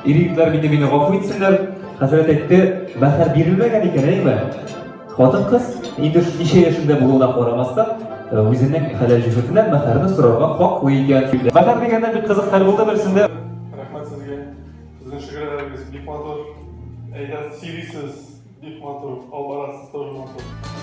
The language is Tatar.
Ир-егетләр инде мине гафу итсеннәр. Хәзрәт әйтте, мәһәр бирелмәгән икән, әйме? Хатын-кыз инде ничә яшендә булуына карамастан, э, үзенең хәләл җефетеннән мәһәрне сорарга хаклы икән. Мәһәр дигәндә бик кызык хәл булды берсендә. Рәхмәт сезгә. Сезнең шигырьләрегез бик матур. Әйдә, сөйлисез, бик матур. Алып барасыз, тоже матур.